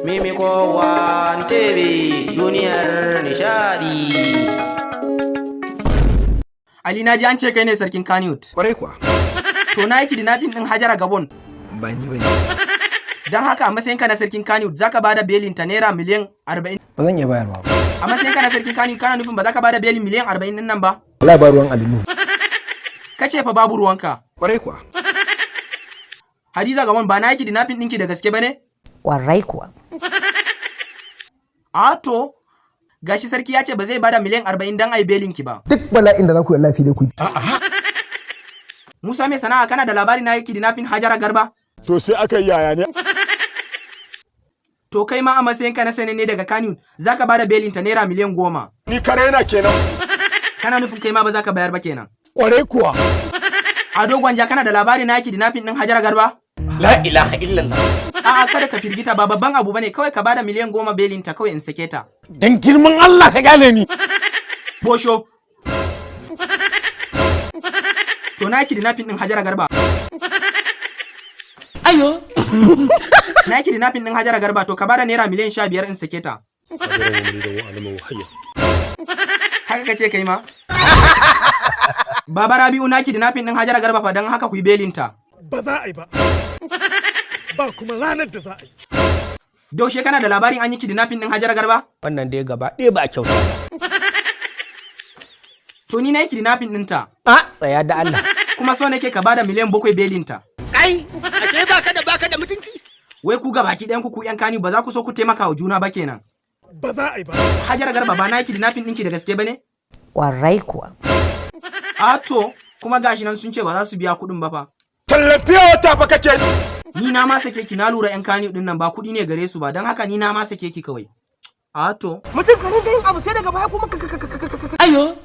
Mimiko One TV, duniyar nishadi. Ali, na ji an ce kai ne sarkin Kannywood. Kwarai kuwa. To, na yi kidnapping din Hajara Gabon. Ba ni bane. Don haka, a matsayinka na sarkin Kannywood, zaka bada belin ta naira miliyan 40. Ba zan iya bayarwa ba. A matsayinka na sarkin Kannywood, kana nufin ba za ka bada belin miliyan 40 din nan ba? Wallahi ba ruwan Alinu. Kace fa babu ruwanka. Kwarai kuwa. Hadiza Gabon, ba na yi kidnapping ɗinki da gaske bane? Kwarai kuwa. A to, gashi sarki ya ce ba zai bada miliyan 40 don a yi belin ki ba. Duk bala'in da za ku yi, Allah sai dai ku yi. Musa mai sana'a, kana da labari na yi kidnapping Hajara Garba? To, sai aka yi yaya ne? To, kai ma a matsayinka na sananne daga Kannywood, zaka bada belin ta naira miliyan 10. Ni kare na kenan. Kana nufin kai ma ba za ka bayar ba kenan? Kwarai kuwa. Ado Gwanja, kana da labari na yi kidnapping din Hajara Garba? La ilaha illallah. A'a, kada ka firgita, ba babban abu bane, kawai ka bada miliyan 10 belin ta kawai in sake ta. Dan girman Allah ka gane ni. Bosho. To, na kidnapping din Hajara Garba. Ayo. Na kidnapping din Hajara Garba, to ka bada naira miliyan 15 in sake ta. Haka kace kai ma? Baba Rabi'u, na kidnapping din Hajara Garba fa, dan haka ku yi belin ta. Ba za a yi ba, ba kuma ranar da za a yi. Daushe, kana da labarin an yi kidnapping din Hajara Garba? Wannan dai gaba ɗaya ba a kyauta ba. To, ni na yi kidnapping ɗinta. A tsaya da Allah. Kuma so nake ka bada miliyan 7 belin ta. Kai, ashe baka da mutunci. Wai ku gabaki ɗayan ku, ku 'yan Kani, ba za ku so ku taimaka wa juna ba kenan? Ba za a yi ba. Hajara Garba, ba na yi kidnapping ɗinki da gaske bane? Kwarai kuwa. A to, kuma gashi nan sun ce ba za su biya kuɗin ba fa. Tallafiya wata fa kake. Ni na ma sake ki, na lura 'yan Kani ɗin nan ba kuɗi ne gare su ba, don haka ni na ma sake ki kawai. A to. Mutum ka rinka yin abu sai daga baya kuma ka. Ayo.